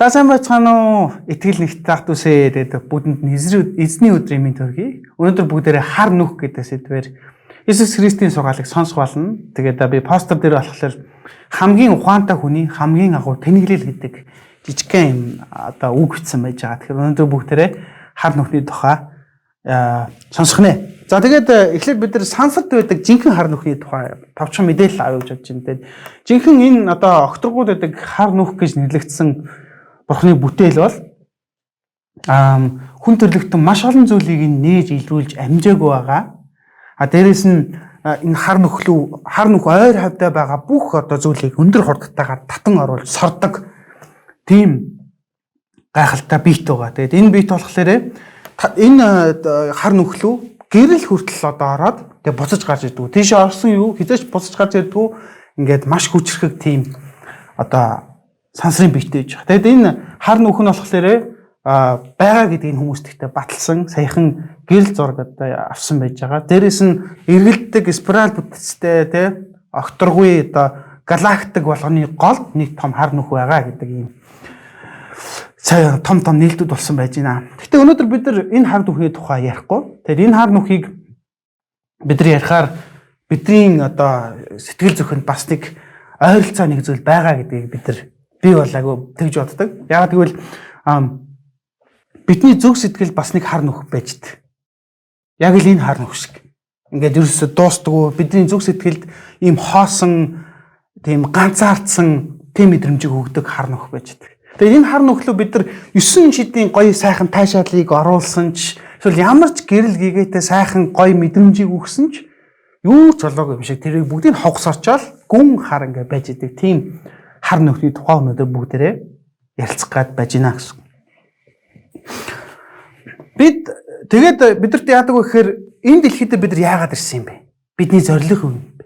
За сайн байцгаана уу? Итгэл нэгт дүүсээ. Тэгээд бүгдэнд нь эзний өдрийн мэнд төргий. Өнөөдөр бүгдээрээ хар нүх гэдэг сэдвээр Иесус Христийн сургаалыг сонсох болно. Тэгээд би постэр дээр болохоор хамгийн ухаантай хүний хамгийн агуу тэнэглэл гэдэг жижигхэн юм одоо үг бичсэн байж байгаа. Тэгэхээр өнөөдөр бүгдээрээ хар нүхний тухай сонсох нэ. За тэгээд эхлээд бид нар сансарт байдаг жинхэнэ хар нүхний тухай товчхон мэдээлэл авъя гэж бодож байна. Тэгээд жинхэнэ энэ одоо огторгууд байдаг хар нүх гэж нэрлэгдсэн Бурхны бүтээл бол хүн төрлөختөн маш олон зүйлийг нээж илрүүлж амжаагүй байгаа. А дээрэс нь энэ хар нүхлүү хар нүх ойр хавьдаа байгаа бүх одоо зүйлийг өндөр хурдтайгаар татан оруулж сордог тийм гайхалтай биет байгаа. Тэгээд энэ биет болохоор энэ хар нүхлүү гэрэл хүртэл одоо ороод тэгээд буцаж гарч ирдэг. Тийшээ орсон юу хизээч буцаж гарч ирдэггүй, ингээд маш хүчрхэг тийм одоо сансрын биетэй байж байгаа. Тэгэд энэ хар нүх нь болохоор байгаа гэдгийг хүмүүс тэгтээ баталсан саяхан гэрэл зураг одоо авсан байж байгаа. Дээрээс нь эргэлддэг спираль бүтцтэй те огторгуй одоо галактик болгоны голд нэг том хар нүх байгаа гэдэг ийм сайн том том нээлтүүд болсон байж байна. Гэхдээ өнөөдөр бид нар энэ хар нүхний тухай ярихгүй. Тэгэхээр энэ хар нүхийг бид нар ярихаар бидний одоо сэтгэл зүхэнд бас нэг ойролцоо нэг зүйл байгаа гэдгийг бид нар би бол агуу тэгж боддог. Яг тэгвэл бидний зүг сэтгэл бас нэг хар нүх байж т. Яг л энэ хар нүх шиг. Ингээд ерөөсө дуустдаггүй бидний зүг сэтгэлд ийм хоосон тийм ганцаардсан тийм мэдрэмжийг өгдөг хар нүх байж т. Тэгээд энэ хар нүхлөө бид нар 9 шидийн гоё сайхан таашаалыг оруулсан ч эсвэл ямар ч гэрэл гэгээтэй сайхан гоё мэдрэмжийг өгсөн ч юу ч болоогүй юм шиг тэрийг бүгдийг хогсорчоол гүн хар ингээд байж идэг тийм хар нүхний тухай өнөөдөр бүгдээрээ ярилцах гад байж гинэ гэсэн. Бид тэгээд бидэрт яадаг вэ гэхээр энэ дэлхийд бид нар яагаад ирсэн юм бэ? Бидний зорилго юу юм бэ?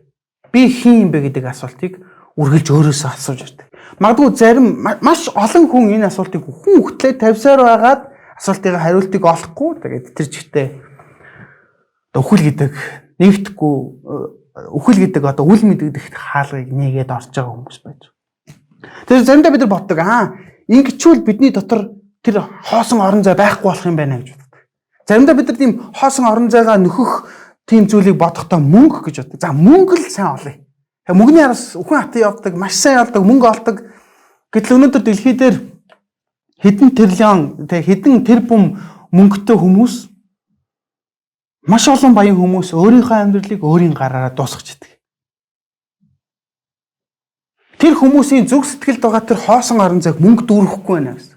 Би хэн юм бэ гэдэг асуултыг үргэлж өөрөөсөө асууж ирдэг. Магадгүй зарим маш олон хүн энэ асуултыг хүн хөтлөө тавьсаар байгаад асуултын хариултыг олохгүй тэгээд тэр чигтээ үхэл гэдэг нэгдэхгүй үхэл гэдэг одоо үл мэдэгдэх хаалгыг нэгээд орж байгаа хүмүүс байж байгаа. Тэгэхээр заримдаа бид нар боддог ингэчүүл бидний дотор тэр хоосон орон зай байхгүй болох юм байна гэж боддог. Заримдаа бид нар тийм хоосон орон зайгаа нөхөх тийм зүйлийг бодохдоо мөнгө гэж боддог. За мөнгө л сайн олъё. Мөнгөний араас үхэн хатан явдаг, маш сайн явдаг, мөнгө олдог. Гэтэл өнөөдөр дэлхий дээр хэдэн триллион тэг хэдэн тэрбум мөнгөтэй хүмүүс маш олон баян хүмүүс өөрийнхөө амьдралыг өөрийн гараараа дуусгаж идэг. Тэр хүмүүсийн зүг сэтгэлд байгаа тэр хоосон орон зайг мөнгө дүүрэхгүй байна гэсэн.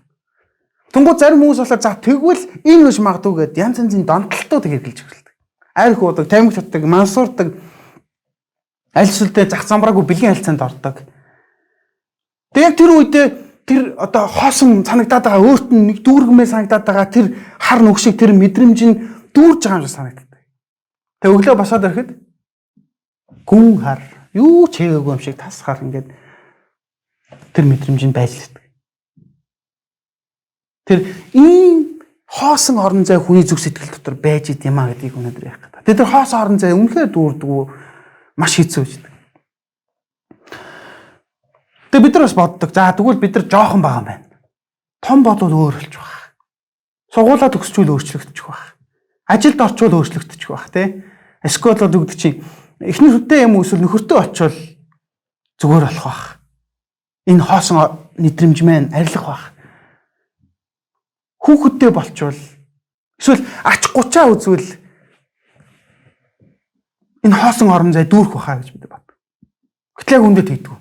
Тэнгүү зарим хүмүүс болохоор за тэгвэл энэ биш магадгүй гэд янз янзын донтолтууд хэрэглэж эхэлдэг. Арх уудаг, тамхи татдаг, мансуурдаг, аль сүлдээ зах замбраагүй бэлгийн харилцаанд ордог. Тэг яг тэр үедээ тэр одоо хоосон санагдаад байгаа өөрт нь нэг дүүргмээр санагдаад байгаа тэр хар нүх шиг тэр мэдрэмж нь дүүрж байгаа юм шиг санагддаг. Тэг өглөө босоод ирэхэд гүн хар юу ч хийгээгүй юм шиг тас хар ингээд тэр мэдрэмж нь байж л байдаг. Тэр ийм хоосон орон зай хүний зүг сэтгэл дотор байж идэм а гэдгийг өнөөдөр ярих гэдэг. Тэр хоосон орон зай үнэхээр дүүрдэггүй маш хэцүү байдаг. Тэгээ бид нар бас боддог. За тэгвэл бид нар жоохон байгаа юм байна. Том бодвол өөр болчих байх. Сургуулаа төгсчүүл өөрчлөгдчих байх. Ажилд орчвол өөрчлөгдчих байх тий. Эсвэл бол үгдэг чинь эхнэр хүнтэй юм эсвэл нөхөртөө очивол зүгээр болох байх. Энэ хоосон мэдрэмж маань арилах байх. Хүүхэдтэй болчвол эсвэл ач гучаа үзвэл энэ хоосон орон зай дүүрэх байхаа гэж бид боддог. Гэтэл яг үүндээ тэгдэг.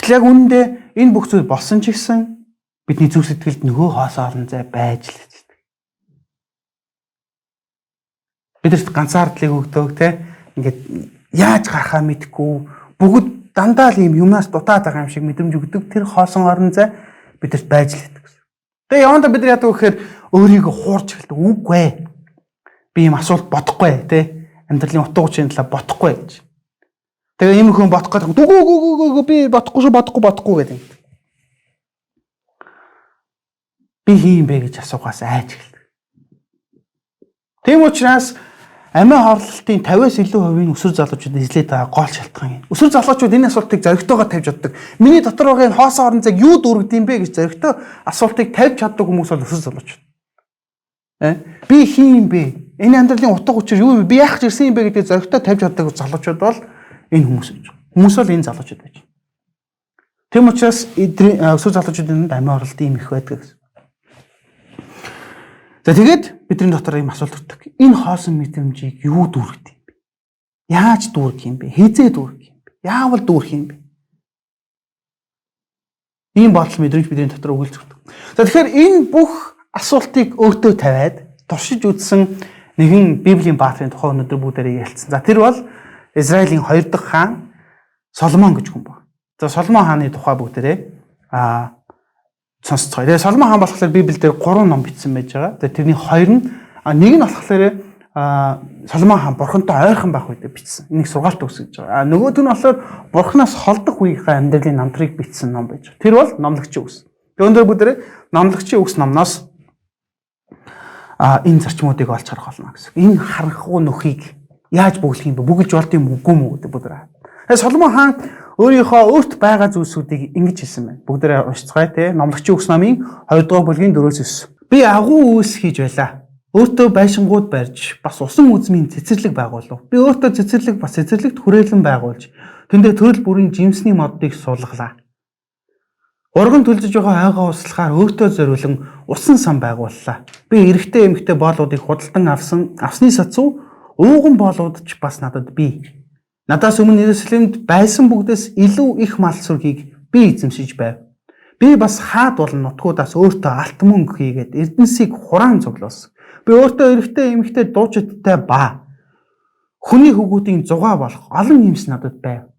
Гэтэл яг үүндээ энэ бүх зүйл болсон ч гэсэн бидний зүг сэтгэлд нөгөө хоосон орон зай байж л байдаг. Бидэрт ганцаардлыг өгдөг те ингээд яаж гарахаа мэдэхгүй бүгд дандаа л ийм юмнаас дутаад байгаа юм шиг мэдрэмж өгдөг тэр хоосон орон зай бидэрт байж л байдаг гэсэн. Тэгээ явандаа бид нар яадаг вэ гэхээр өөрийгөө хуурж эхэлдэг. Үгүй ээ. Би ийм асуулт бодохгүй те. Амьдралын утга учирын талаар бодохгүй гэж. Тэгээ ийм хүн бодох гэдэг. Үгүй үгүй үгүй үгүй би бодохгүй шүү бодохгүй бодохгүй гэдэг. Би хин юм бэ гэж асуугаас айж эхэлдэг. Тийм учраас Амиа хорлолтын 50-аас илүү хувийн өсвөр залуучууд эзлээд байгаа гол шалтгаан юм. Өсвөр залуучууд энэ асуултыг зоригтойгоор тавьж чаддаг. Миний дотор байгаа энэ хоосон орон зайг юу дүүргэдэг юм бэ гэж зоригтой асуултыг тавьж чаддаг хүмүүс бол өсвөр залуучууд. Би хин юм бэ? Энэ амьдралын утга учир юу юм бэ? Би яах гэж ирсэн юм бэ гэдэг зоригтой тавьж чаддаг залуучууд бол энэ хүмүүс гэж. Хүмүүс бол энэ залуучууд байж. Тэм учраас өсвөр залуучуудын дунд амиа хорлолт ийм их байдаг гэсэн. За тэгээд бидний дотор ийм асуулт төрдөг. Энэ хоосон мэдрэмжийг юу дүүргэх юм бэ? Яаж дүүргэх юм бэ? Хизээ дүүргэх юм бэ? Яавал дүүрэх юм бэ? Ийм бодол мэдрэмж бидний дотор өгүүлж өгдөг. За тэгэхээр энэ бүх асуултыг өөртөө тавиад туршиж үзсэн нэгэн Библийн баатрын тухай өнөөдөр бүгдээрээ ярилцсан. За тэр бол Израилийн 2 дахь хаан Соломон гэж хүн байна. За Соломон хааны тухай бүгдээрээ сонсцгоё. Тэгээ Соломон хаан болохоор Библиэлд 3 ном бичсэн байж байгаа. Тэгээ тэрний хоёр нь нэг нь болохоор Соломон хаан бурхантай ойрхон байх үедээ бичсэн. Энийг сургаалт өгсөн гэж байгаа. Нөгөөх нь болохоор бурханаас холдох үеийнхээ амьдралын намтрыг бичсэн ном байж байгаа. Тэр бол номлогчийн үгс. Тэгээ өндөр бүгдээрээ номлогчийн үгс номноос энэ зарчмуудыг олж харах болно гэсэн. Энэ харанхуй нөхийг яаж бөглөх юм бэ? Бөглөж болд юм үгүй мүү гэдэг бүгдээрээ. Тэгээ Соломон хаан өөрийнхөө өөрт байгаа зүйлсүүдийг ингэж хэлсэн байна. Бүгдээрээ уншицгаая те. Номлогчийн үгс номын 2 дугаар бүлгийн 4-9. Би агуу үйлс хийж байлаа. Өөртөө байшингууд барьж бас усан үзмийн цэцэрлэг байгуулав. Би өөртөө цэцэрлэг бас цэцэрлэгт хүрээлэн байгуулж тэндээ төрөл бүрийн жимсний модыг суулгалаа. Урган төлжөж байгаа ойгоо услахаар өөртөө зориулан усан сан байгууллаа. Би эрэгтэй эмэгтэй боолуудыг худалдан авсан авсны сацуу ууган боолууд ч бас надад бий. Надаас өмнө Иерусалимд байсан бүгдээс илүү их мал сүргийг би эзэмшиж байв. Би бас хаад болон нутгуудаас өөртөө алт мөнгө хийгээд эрдэнсийг хураан цуглуулсан. Би өөртөө эрэгтэй эмэгтэй дуучидтай ба хүний хөвгүүдийн зугаа болох олон юмс надад байв.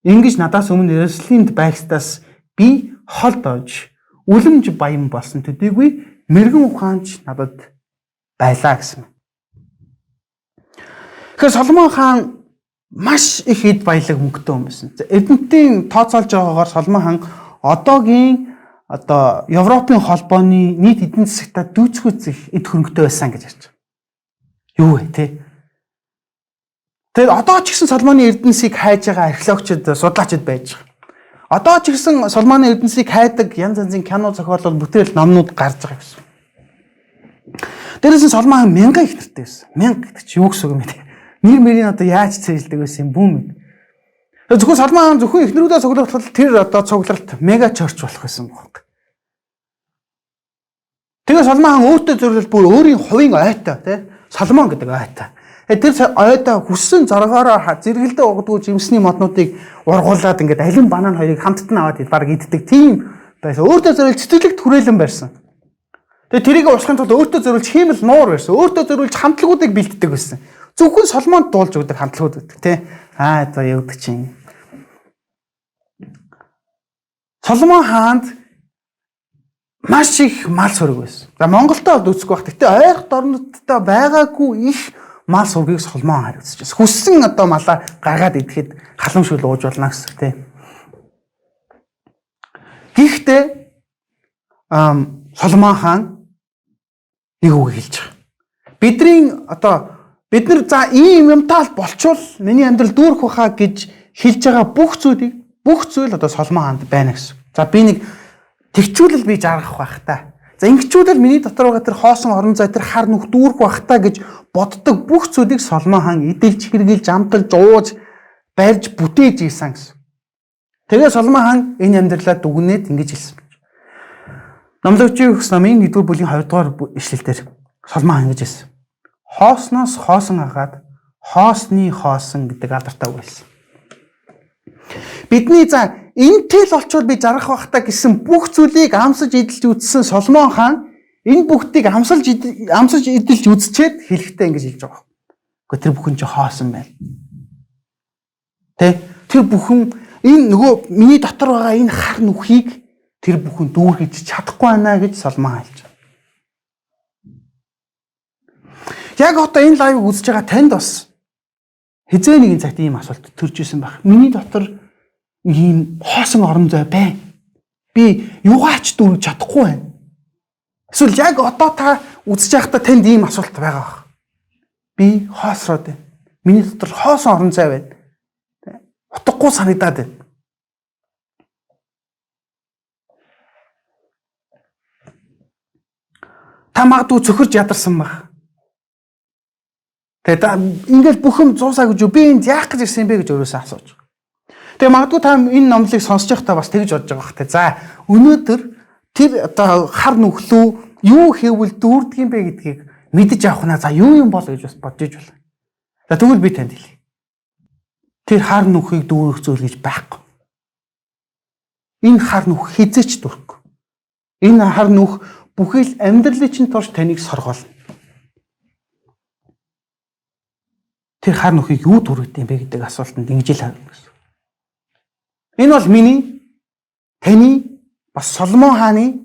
Ингэж надаас өмнө Иерусалимд байгстаас би холд олж үлэмж баян болсон төдийгүй мэрэгэн ухаанч надад байлаа гэсэн. Тэгэхээр Соломон хаан маш их эд баялаг мөнгөтэй хүн байсан. Эрдэмтдийн тооцоолж байгаагаар Соломон хаан одоогийн одоо Европын холбооны нийт эдийн засагтаа дүйцэхүйц их эд хөрөнгөтэй байсан гэж ярьж байгаа. Юу вэ те? Тэгээд одоо ч гэсэн Соломоны эрдэнсийг хайж байгаа археологчид, судлаачид байж байгаа. Одоо ч гэсэн Соломоны эрдэнсийг хайдаг янз янзын кино зохиолууд бүтээл номнууд гарч байгаа гэсэн. Дээрээс нь Соломон хаан мянган их нэртэй байсан. Мянга гэдэг чи юу гэсэн үг юм бэ? Нэр мөрийг одоо яаж цээжлдэг байсан юм бүүм. Зөвхөн Соломон хаан зөвхөн эхнэрүүдээ цуглуулхад тэр одоо цугларт мега чорч болох байсан баг. Тэгээ Соломон хаан өөртөө зөвлөл бүр өөрийн хувийн ойтой тий Соломон гэдэг ойтой. Тэр ойдоо хүссэн зоргоороо зэрэгэлдээ угдгүй жимсний моднуудыг ургуулад ингээд алин банан хоёрыг хамтд нь аваад баг иддэг тийм байсан. Өөртөө зориулж цэцэрлэгт хүрээлэн барьсан. Тэгээ тэрийг уусгахын тулд өөртөө зориулж хиймэл нуур барьсан. Өөртөө зориулж хамтлагуудыг бэлддэг байсан. Зөвхөн Соломонд дуулж өгдөг хамтлагууд байдаг тий. Аа за явдаг чинь. Соломон хаанд маш их мал сүрэг байсан. За Монголдо бол үүсэхгүй байх. Гэтэ ойрхон дорнодтой байгаагүй их мал сүргийг Соломон хариуцж байсан. Хүссэн одоо малаа гаргаад идэхэд халамшгүй ууж болно гэсэн тий. Гэхдээ Соломон хаан нэг үг хэлж байгаа. Бидний одоо бид нар за ийм юмтаа л болчвол миний амьдрал дүүрэх байхаа гэж хэлж байгаа бүх зүйлийг бүх зүйл одоо Соломон хаанд байна гэсэн. За би нэг тэгчүүлэл би жаргах байх та. За ингэчүүлэл миний дотор байгаа тэр хоосон орон зай тэр хар нүх дүүрэх байх та гэж боддог бүх зүйлийг Соломон хаан эдэлж хэргэлж амталж ууж барьж бүтээж ийсэн гэсэн. Тэгээ Соломон хаан энэ амьдралаа дүгнээд ингэж хэлсэн. Номлогчийн өгс номын 1-р бүлгийн 2-р ишлэл дээр Соломон хаан ингэж хэлсэн. Хоосноос хоосон агаад хоосны хоосон гэдэг алдартай үг хэлсэн. Бидний за энэтэй л олчвол би жаргах байх та гэсэн бүх зүйлийг амсаж эдэлж үзсэн Соломон хаан энэ бүгдийг амсаж эдэлж үзчихэд хэлэхдээ ингэж хэлж байгаа. Гэхдээ тэр бүхэн чи хоосон байна. Тэ? Тэр бүхэн энэ нөгөө миний дотор байгаа энэ хар нүхийг тэр бүхэн дүүргэж чадахгүй байна гэж Соломон хэлж байгаа. Яг одоо энэ лайвыг үзэж байгаа танд бас хизээ нэгэн цагт ийм асуулт төрж исэн байх. Миний дотор ийм хоосон орон зай байна. Би юугаач дүүргэж чадахгүй байна. Эсвэл яг одоо та үзэж байхдаа танд ийм асуулт байгаа байх. Би хоосроод байна. Миний дотор хоосон орон зай байна. Утгагүй санагдаад байна. Та магадгүй цөхөрж ядарсан байх. Тэгээд ингээл бүх юм зуусаа гэж би энд яах гэж ирсэн юм бэ гэж өөрөөсөө асууж. Тэгээ магадгүй та энэ номлыг сонсож байхдаа бас тэгж бодож байгаа бах те. За өнөөдөр тэр одоо хар нүхлүү юу хийвэл дүүрдэг юм бэ гэдгийг мэдэж авах наа. За юу юм бол гэж бас бодож иж байна. За тэгвэл би танд хэлье. Тэр хар нүхийг дүүрэх зүйл гэж байхгүй. Энэ хар нүх хизээч дүүрэхгүй. Энэ хар нүх бүхэл амьдралын чинь турш таныг соргоолно. Тэр хар нүхийг юу дүүргэдэг юм бэ гэдэг асуултанд ингэж л хариулна гэсэн. Энэ бол миний, таны, бас Соломон хааны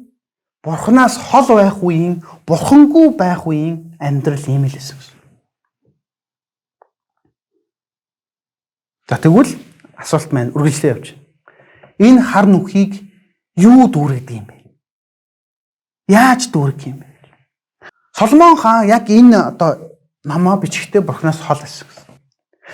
Бурханаас хол байх үеийн, бурхангүй байх үеийн амьдрал ийм л байсан гэсэн. За тэгвэл асуулт маань үргэлжлээ явж байна. Энэ хар нүхийг юу дүүргэдэг юм бэ? Яаж дүүргэх юм бэ? Соломон хаан яг энэ одоо намаа бичгтээ Бурханаас хол байсан гэсэн.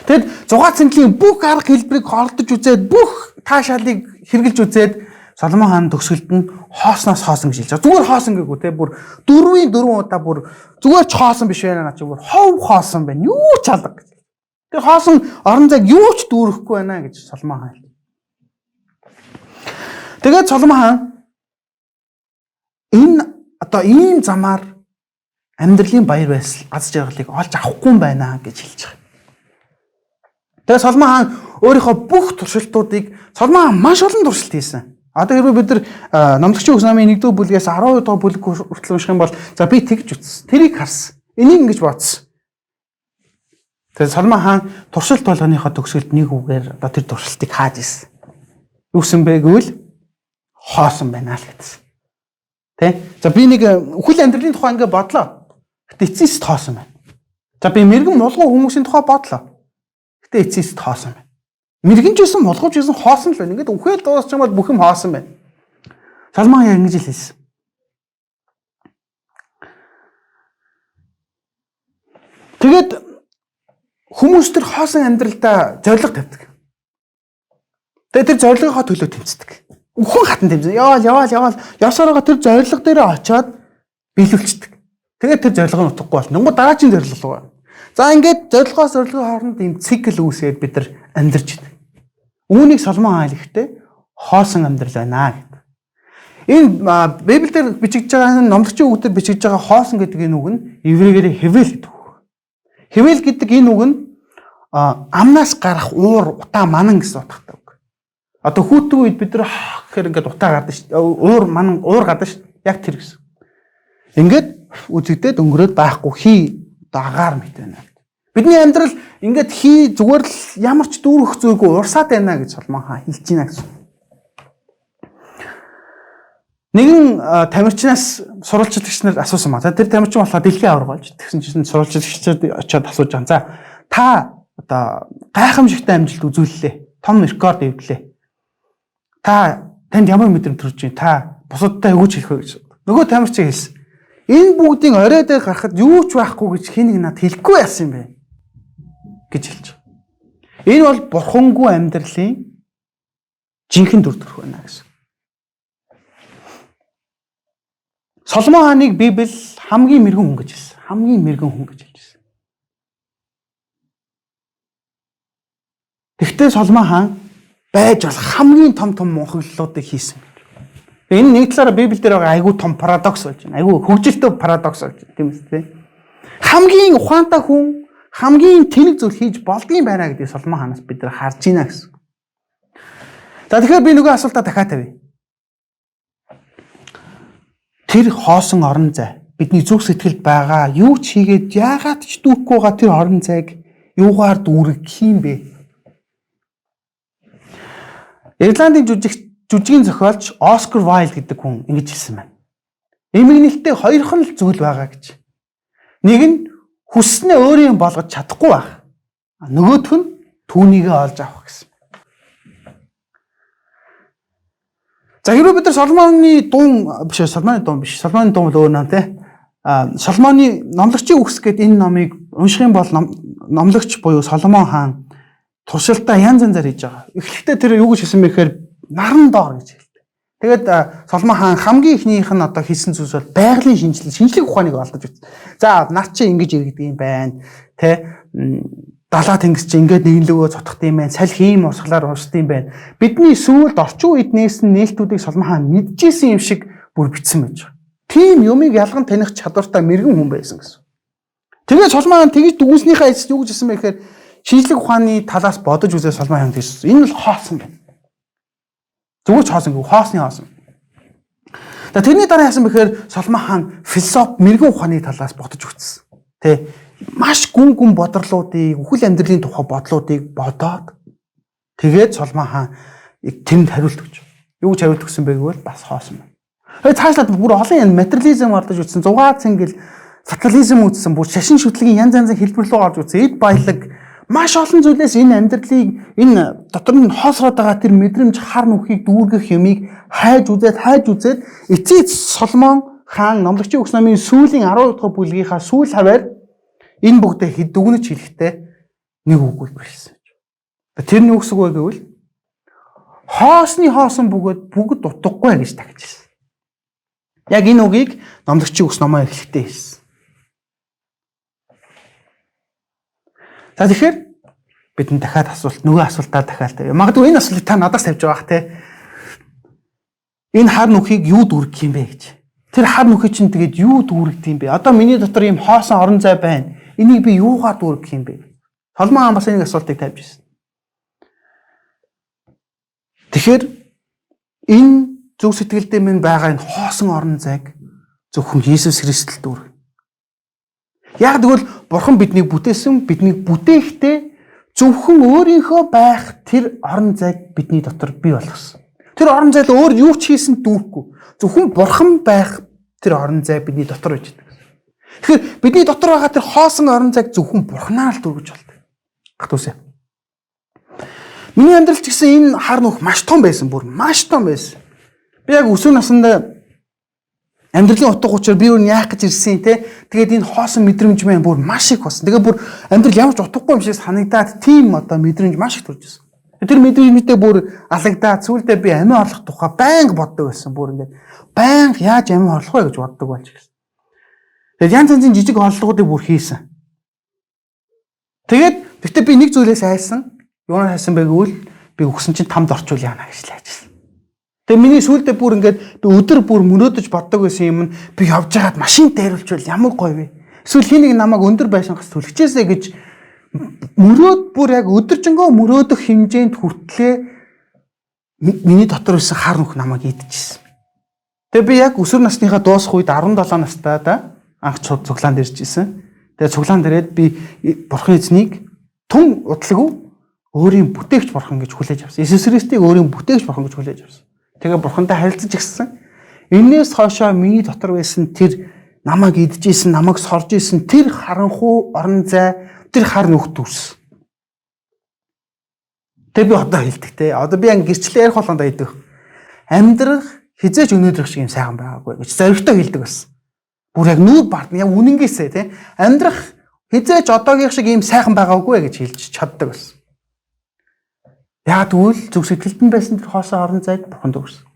Тэгэд зугаа цэнтлийн бүх арга хэлбэрийг ордож үзээд, бүх таашаалыг хэрглэж үзээд Соломон хаан төгсгөлд нь хоосноос хоосон гэж хэлж байгаа. Зүгээр хоосон гээгүй те, бүр дөрвийн дөрвөн удаа бүр зүгээр ч хоосон биш байна наа чи, бүр хов хоосон байна. Юу ч алга гэж. Тэр хоосон орон зайг юу ч дүүрэхгүй байна гэж Соломон хаан хэлж. Тэгээд Соломон хаан энэ одоо ийм замаар амьдралын баяр баясгал, аз жаргалыг олж авахгүй юм байна гэж хэлж байгаа. Тэгээ Соломон хаан өөрийнхөө бүх туршилтуудыг, Соломон хаан маш олон туршилт хийсэн. Одоо хэрвээ бид нар Номлогчийн үгс намын 1-р бүлгээс 12 дугаар бүлэг хүртэл унших юм бол за би тэгж үтсэн. Тэрийг харсан. Энийг ингэж бодсон. Тэгээ Соломон хаан туршилт болгоныхоо төгсгөлд нэг үгээр одоо тэр туршилтыг хааж ирсэн. Юу гэсэн бэ гэвэл хоосон байна л гэдсэн. Тэ? За би нэг үхэл амьдралын тухай ингэ бодлоо. Гэтэ эцэст хоосон байна. За би мэрэгэн мулгуу хүмүүсийн тухай бодлоо. Гэтэ эцэст хоосон байна. Мэрэгэн ч байсан мулгууч байсан хоосон л байна. Ингээд үхэл дуусчих юм бол бүх юм хоосон байна. Соломон яг ингэж л хэлсэн. Тэгээд хүмүүс тэр хоосон амьдралдаа зориг тавьдаг. Тэгээд тэр зорилгынхоо төлөө тэмцдэг. Үхэн хатан тэмцэн. Яваал яваал яваал явсараа тэр зорилго дээрээ очиод биелүүлчихдэг. Тэгээд тэр зорилго нь утгагүй болно. Тэнгүү дараагийн зорилго руу. За ингээд зорилгоос зорилгын хооронд ийм цикл үүсгээд бид нар амьдарч байна. Үүнийг Соломон хаан хэлэхдээ хоосон амьдрал байна гэдэг. Энэ Библиэлд бичигдэж байгаа, номлогчийн үг дээр бичигдэж байгаа хоосон гэдэг энэ үг нь еврейгээр хевел гэдэг үг. Хевел гэдэг энэ үг нь амнаас гарах уур, утаа, манан гэсэн утгатай үг. Одоо хүүтэн үед бид нар гэхээр ингээд утаа гардаг шүү дээ. Уур манан уур гардаг шүү дээ. Яг тэр гэсэн. Ингээд үзэгдээд өнгөрөөд байхгүй хий одоо агаар мэт байна. Бидний амьдрал ингээд хий зүгээр л ямар ч дүүрэх зүйлгүй урсаад байна гэж Соломон хаан хэлж байна гэсэн. Нэгэн тамирчнаас сурвалжлагч нар асуусан ба. За тэр тамирчин болохоор дэлхийн аварга болж. Тэгсэн чинь сурвалжлагчид очиод асууж байгаа. За та одоо гайхамшигтай амжилт үзүүллээ. Том рекорд эвдлээ. Та танд ямар мэдрэмж төрж байна? Та бусадтай өгөөж хэлэх вэ гэж. Нөгөө тамирчин хэлсэн. Энэ бүгдийн орой дээр гарахад юу ч байхгүй гэж хэн нэг надад хэлэхгүй яасан юм бэ гэж хэлж байгаа. Энэ бол бурхангүй амьдралын жинхэнэ дүр төрх байна гэсэн. Соломон хааныг Библи хамгийн мэрэгэн хүн гэж хэлсэн. Хамгийн мэрэгэн хүн гэж хэлсэн. Тэгвэл Соломон хаан байж болох хамгийн том том мунхаглалуудыг хийсэн. Энэ нэг талаараа Библиэл дээр байгаа айгүй том парадокс болж байна. Айгүй хөгжилтэй парадокс болж байна, тийм үү? Хамгийн ухаантай хүн хамгийн тэнэг зүйл хийж болдгийм байна гэдгийг Соломон хаанаас бид нар харж байна гэсэн. За тэгэхээр би нөгөө асуултаа дахиад тавья. Тэр хоосон орон зай бидний зүрх сэтгэлд байгаа юу ч хийгээд яагаад ч дүүрхгүй байгаа тэр орон зайг юугаар дүүргэх юм бэ? Ирландын жүжигийн зохиолч Оскар Вайлд гэдэг хүн ингэж хэлсэн байна. Эмгэнэлтээ хоёрхан л зүйл байгаа гэж. Нэг нь хүснээ өөрийн болгож чадахгүй байх. Нөгөөх нь түүнийгээ олж авах гэсэн. За хэрвээ бид нар Соломоны дуун биш, Соломоны дуун биш. Соломоны дуун бол өөр нам те. Соломоны номлогчийн үгс гээд энэ номыг унших юм бол номлогч буюу Соломон хаан туршилтаа янз янзаар хийж байгаа. Эхлэхдээ тэр юу гэж хэлсэн бэ гэхээр наран доор гэж хэлдэг. Тэгээд Соломон хаан хамгийн эхнийх нь одоо хийсэн зүйлс бол байгалийн шинжлэх, шинжлэх ухааныг олдож үзсэн. За нар чи ингэж иргэдэг юм байна. Тэ далаа тэнгис чи ингээд нэгэн лөгөө цутгах юм байна. Салхи ийм урсгалаар урсд юм байна. Бидний сүүлд орчин үед нээсэн нээлтүүдийг Соломон хаан мэдчихсэн юм шиг бүр бичсэн байж байгаа. Тийм юмыг ялган таних чадвартай мэрэгэн хүн байсан гэсэн. Тэгээд Соломон хаан тэгж дүгнснийхээ эцэст юу гэж хэлсэн бэ гэхээр шинжлэх ухааны талаас бодож үзээ Соломон хаан хэлсэн. Энэ бол хоосон байна. Зүгээр ч хоосон гэв, хоосны хоосон. За тэрний дараа яасан бэхээр Соломон хаан философи мэрэгэн ухааны талаас бодож үзсэн. Тэ маш гүн гүн бодрлуудыг, үхэл амьдралын тухай бодлуудыг бодоод тэгээд Соломон хаан тэнд хариулт өгч. Юу гэж хариулт өгсөн бэ гэвэл бас хоосон байна. Тэгээд цаашлаад бүр олон юм материализм ордож үзсэн, зугаа цэнгэл, социализм үзсэн, бүр шашин шүтлгийн янз янзын хэлбэр рүү орж үзсэн, эд баялаг маш олон зүйлээс энэ амьдралыг энэ дотор нь хоосроод байгаа тэр мэдрэмж хар нүхийг дүүргэх юмыг хайж үзээд эцэс Соломон хаан номлогчийн үгс номын сүүлийн 12 дахь бүлгийнхаа сүүл хаваар энэ бүгдээ хэд дүгнэж хэлэхдээ нэг үг хэлсэн. Тэр нь юу гэсэн үг вэ гэвэл хоосны хоосон бөгөөд бүгд утгагүй гэж тагч хэлсэн. Яг энэ үгийг номлогчийн үгс номоо эхлэхдээ хэлсэн. За тэгэхээр бид дахиад асуулт нөгөө асуултаа дахиад тавья. Магадгүй энэ асуултыг та надаас тавьж байгаа бах те. Энэ хар нүхийг юу дүүргэх юм бэ гэж. Тэр хар нүхийг чинь тэгээд юу дүүргэх юм бэ? Одоо миний дотор ийм хоосон орон зай байна. Энийг би юугаар дүүргэх юм бэ? Соломон хаан бас энийг асуултыг тавьж ирсэн. Тэгэхээр энэ зүг сэтгэлдээ минь байгаа энэ хоосон орон зайг зөвхөн Иесус Христ л дүүргэнэ. Яг тэгвэл Бурхан биднийг бүтээсэн, биднийг бүтээхдээ зөвхөн өөрийнхөө байх тэр орон зайг бидний дотор бий болгосон. Тэр орон зайд өөр юу ч хийсэн дүүрхгүй. Зөвхөн Бурхан байх тэр орон зай бидний дотор байж байгаа. Тэгэхээр бидний дотор байгаа тэр хоосон орон зайг зөвхөн Бурханаар л дүүргэж болдог. Гатуусаа. Миний амьдрал ч гэсэн энэ хар нүх маш том байсан, бүр маш том байсан. Би яг өсвөр насндаа амьдралын утга учир би юу яах гэж ирсэн те. Тэгээд энэ хоосон мэдрэмж мэн бүр маш их болсон. Тэгээд бүр амьдрал ямар ч утгагүй юм шиг санагдаад тийм одоо мэдрэмж маш их төрж ирсэн. Тэр мэдрэмжтэй бүр алагдаад сүүлдээ би амиа орлох тухай байнга боддог байсан. Бүр ингээд байнга яаж амиа орлох вэ гэж боддог болж ирсэн. Тэгээд янз янзын жижиг орлогоодыг бүр хийсэн. Тэгээд гэхдээ би нэг зүйлээс айсан. Юунаас айсан бэ гэвэл би өгсөн чинь тамд орчуул яана гэж л айжсэн. Тэгээ миний сүүлдээ бүр ингээд би өдөр бүр мөрөөдөж боддог байсан юм нь би явж байгаад машин дайруулчвал ямар гоё вэ? Эсвэл хин нэг намайг өндөр байшингаас түлхчихээсэ гэж мөрөөд бүр яг өдөржингөө мөрөөдөх хэмжээнд хүртлээ миний дотор байсан хар нүх намайг идчихсэн. Тэгээ би яг өсвөр насныхаа дуусах үед 17 настай да анх цуглаанд ирж исэн. Тэгээ цуглаанд ирээд би Бурхан эзнийг түн удалгүй өөрийн бүтээгч бурхан гэж хүлээж авсан. Иесус Христийг өөрийн бүтээгч бурхан гэж хүлээж авсан. Тэгээ бурхантай харилцаж эхэлсэн. Энээс хойшоо миний дотор байсан тэр намайг идчихсэн, намайг сорж исэн тэр харанхуу орон зай, тэр хар нүх дүрс. Тэгээ би одоо хэлдэг те. Одоо би анги гэрчлээ ярих болгондоо хэлдэг. Амьдрах хизээч өнөөдрөх шиг юм сайхан байгаагүй гэж зоригтой хэлдэг байсан. Бүр яг нүүр бардна, яг үнэнгээсээ те. Амьдрах хизээч одоогийнх шиг юм сайхан байгаагүй гэж хэлж чаддаг байсан. Яг тэгвэл зүг сэтгэлд нь байсан тэр хоосон орон зайг бурхан дүүрсэн.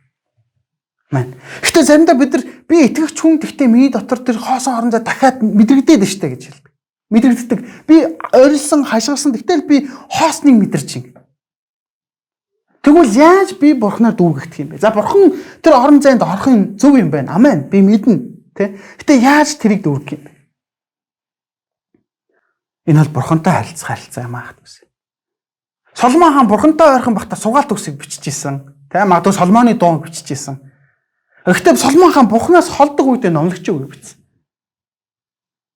Мэн. Гэтэ заримдаа бид нар би итгэгч хүн гэхдээ миний дотор тэр хоосон орон зай дахиад мэдрэгдээд штэ гэж хэлдэг. Мэдрэгддэг. Би орилсон, хашгирсан тэгтэл би хоосныг мэдэрч юм. Тэгвэл яаж би бурханаар дүүргэх юм бэ? За бурхан тэр орон зайд орох юм зөв юм байна. Амен. Би мэднэ. Тэ? Гэтэ яаж тэрийг дүүргэх юм бэ? Энэ бол бурхантай харилцах харилцаа юм аа гэсэн. Соломон хаан бурхантай ойрхон байхдаа сугаалт үгсийг биччихсэн. Тэ магадгүй Соломоны дуун биччихсэн. Гэхдээ Соломон хаан бурханаас холдог үедээ номлогчийн үг бичсэн.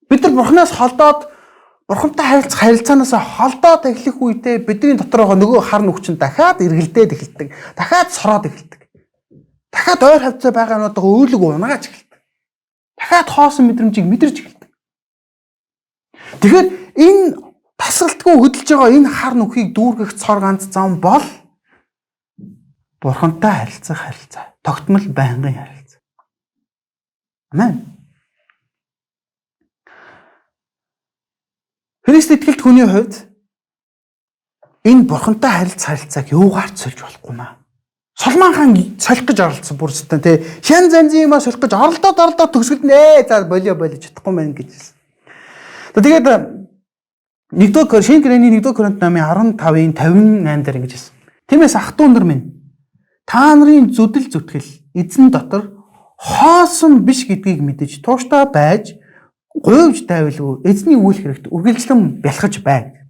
Бид нар бурханаас холдоод бурхантай харилцах харилцаанаас холдоод эхлэх үедээ бидний дотор байгаа нөгөө хар нүх чинь дахиад эргэлдээд эхэлдэг. Дахиад сороод эхэлдэг. Дахиад ойр хавцаа байгаа юмнуудаа өөлөг унагааж эхэлдэг. Дахиад хоосон мэдрэмжийг мэдэрч эхэлдэг. Тэгэхээр энэ тасралтгүй хөдөлж байгаа энэ хар нүхийг дүүргэх цор ганц зам бол бурхантай харилцах харилцаа. Тогтмол байнгын харилцаа. Амен. Христ итгэлт хүний хувьд энэ бурхантай харилцааг юугаар ч сольж болохгүй маа. Соломон хаан солих гэж оролдсон бүр зүтэн тий. Янз янзын юмаа солих гэж оролдоод төгсгөлд нэ за болио чадахгүй мэн гэж хэлсэн. Тэгээд 1-р Шинэ гэрээний 1-р Коринт намын 15-ын 58 дээр ингэж хэлсэн. Тиймээс ах トゥ нар минь та нарын зүдэл зүтгэл эзэн дотор хоосон биш гэдгийг мэдэж тууштай байж гуйвж дайвалгүй эзний үйл хэрэгт үргэлжлэн бялхаж бай.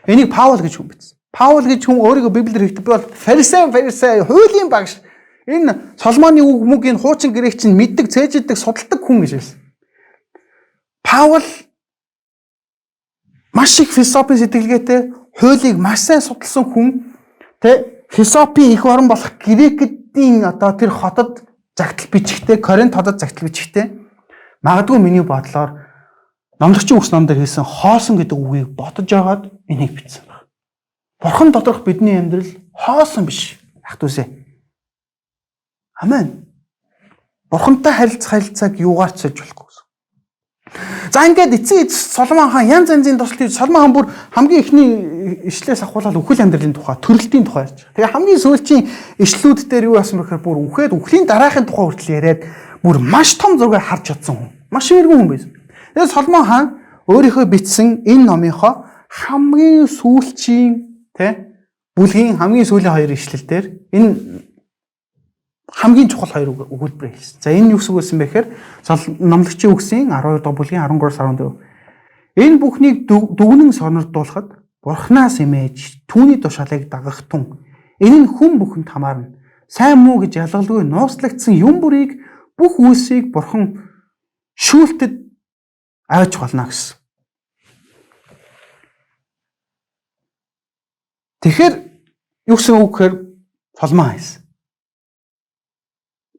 Энийг Паул гэж хүн бичсэн. Паул гэж хүн өөрийгөө Библиэр хэлдэг би бол фарисей хуулийн багш. Энэ Соломоны үг мүг энэ хуучин грек чинь мэддэг, цээждэг, судалдаг хүн гэж хэлсэн. Паул маш их философийн сэтгэлгээтэй, хуулийг маш сайн судалсан хүн, тэ философийн их орон болох грекүүдийн одоо тэр хотод загтал бичгтээ, Коринт хотод загтал бичгтээ магадгүй миний бодлоор номлогчийн үгс ном дээр хэлсэн хоосон гэдэг үгийг бодож агаад энийг бичсэн баг. Бурхан доторх бидний амьдрал хоосон биш. Ах дүүсээ. Амен. Бурхантай харилцах харилцааг юугаар ч сольж болохгүй гэсэн. За ингээд эцсийн эц Соломон хаан янз янзын туршилт хийж Соломон хаан бүр хамгийн эхний ишлээс ахуулаад үхэл амьдралын тухай, төрөлтийн тухай ярьж байгаа. Тэгээ хамгийн сүүлчийн ишлүүд дээр юу яасан бэ гэхээр бүр үхээд үхлийн дараахын тухай хүртэл яриад бүр маш том зургийг харж чадсан хүн. Маш эргэн хүн байсан. Тэгээд Соломон хаан өөрийнхөө бичсэн энэ номынхоо хамгийн сүүлчийн тэ бүлгийн хамгийн сүүлийн хоёр ишлэл дээр энэ хамгийн чухал хоёр өгүүлбэрийг хэлсэн. За энэ юу гэсэн үг байсан бэ гэхээр номлогчийн үгсийн 12 дугаар бүлгийн 13-14. Энэ бүхнийг дүгнэн сонирдуулахад Бурханаас имэж түүний тушаалыг дагах тун. Энэ нь хүн бүхэнд хамаарна. Сайн муу гэж ялгалгүй нууцлагдсан юм бүрийг бүх үйлсийг Бурхан шүүлтэд аваач болно гэсэн. Тэгэхээр юу гэсэн үг гэхээр Соломон хайсан.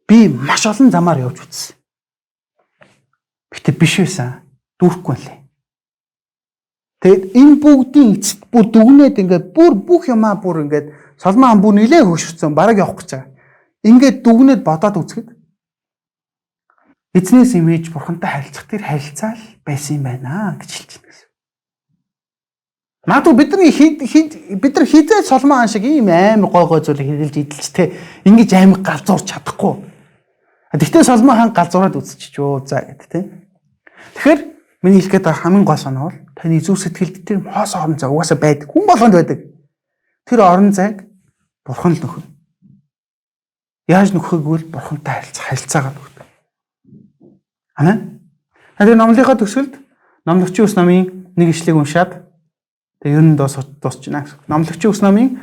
Би маш олон замаар явж үзсэн. Гэтэ биш байсан. Дүүрхгүй лээ. Тэгэд энэ бүгдийн эцэст бүр дүгнээд ингээд бүр бүх юмаа бүр ингээд Соломон хаан бүр нилээ хөшөрсөн. Бараг явах гэж байгаа. Ингээд дүгнээд бодоод үзэхэд эзнээс имэж бурхантай харилцах тэр харилцаа л байсан юм байна гэж хэлж байна гэсэн. Магадгүй бидний бид нар хизээ Соломон хаан шиг ийм амар гой гой зүйлийг хэрэглэж идэлж те ингэж амар галзуурч чадахгүй. Тэгтээ Соломон хаан галзуураад үзчихэж юу за гэд те. Тэгэхээр миний хэлэх гээд байгаа хамгийн гол санаа бол таны зүрх сэтгэлд тэр хоосон орон зай угаасаа байдаг. Хүн болгонд байдаг. Тэр орон зайг бурхан л нөхөн. Яаж нөхөхийг бол бурхантай харилцах харилцаагаар нөхдөг. Амен. Тэгэхээр номлынхоо төгсгөлд номлогчийн үс номын нэг ишлэгийг уншаад тэгээ ер нь дуусчихна гэсэн. Номлогчийн үс номын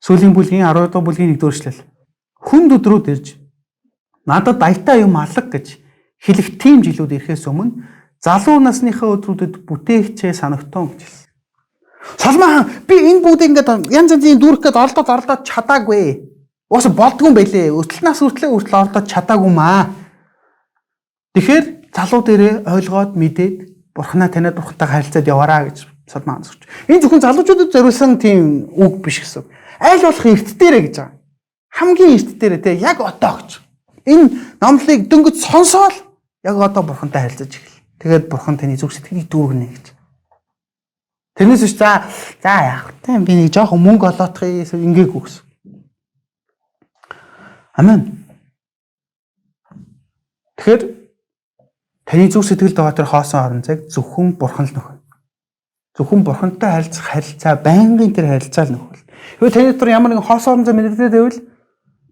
сүүлийн бүлгийн 12 дугаар бүлгийн 1-р ишлэл. Хүнд өдрүүд ирж надад аятаа юм алга гэж хэлэх тийм жилүүд ирэхээс өмнө залуу насныхаа өдрүүдэд бүтээгчээ санагтун гэж хэлсэн. Соломон хаан би энэ бүгдийг ингээд янз янзын дүүрэх гээд оролдоод чадаагүй. Уус болдгүй юм байлээ. Өтөл нас хүртлээ оролдоод чадаагүй маа. Тэгэхээр залуу дээрээ ойлгоод мэдээд бурхнаа таниад бурхантайгаа харилцаад яваараа гэж Соломон хаан зөвч. Энэ зөвхөн залуучуудад зориулсан тийм үг биш гэсэн. Аль болох эрт дээрээ гэж байгаа. Хамгийн эрт дээрээ те яг одоо гэж. Энэ номлыг дөнгөж сонсоол яг одоо бурхантай харилцаж эхэл. Тэгээд бурхан таны зүрх сэтгэлийг дүүргэнэ гэж. Тэрнээс биш за яах вэ? Би нэг жоохон мөнгө олоотхъя ингээгүй гэсэн. Амен. Тэгэхээр таны зүрх сэтгэлд байгаа тэр хоосон орон зайг зөвхөн бурхан л нөхөн. Зөвхөн бурхантай харилцах харилцаа, байнгын тэр харилцаа л нөхөл. Тэгвэл таны дотор ямар нэгэн хоосон орон зай мэдрэгдээд байвал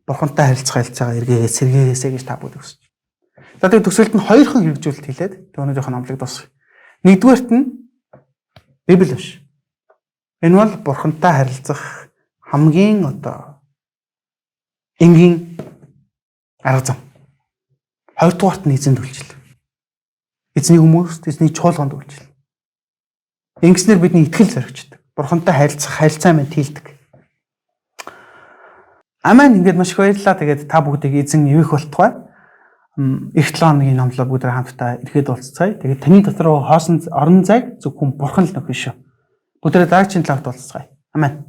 бурхантай харилцах харилцаагаа эргээгээ сэргээгээсэй гэж та бүгд хүсэж. За тэгээд төгсгөлд нь хоёрхан хэрэгжүүлэлт хэлээд тэг өнөөдрийнхөө номлыг дуусгая. Нэгдүгээрт нь Библи биш. Энэ бол бурхантай харилцах хамгийн одоо энгийн арга зам. Хоёрдугаарт нь эзэнд үйлчил. Эзний хүмүүст, эзний чуулганд үйлчил. Ингэснээр бидний итгэл зоригчдаг. Бурхантай харилцах харилцаа минь тэлдэг. Амен. Ингээд маш их баярлалаа. Тэгээд та бүгдийг эзэн ивэх болтугай. Эх 7 хоногийн номлоо бүгд хамтдаа эргээд уулзцгаая. Тэгээд таны дотор хоосон орон зайг зөвхөн бурхан л нөхөн шүү. Бүгдээ дараагийн талаарт уулзцгаая. Амен.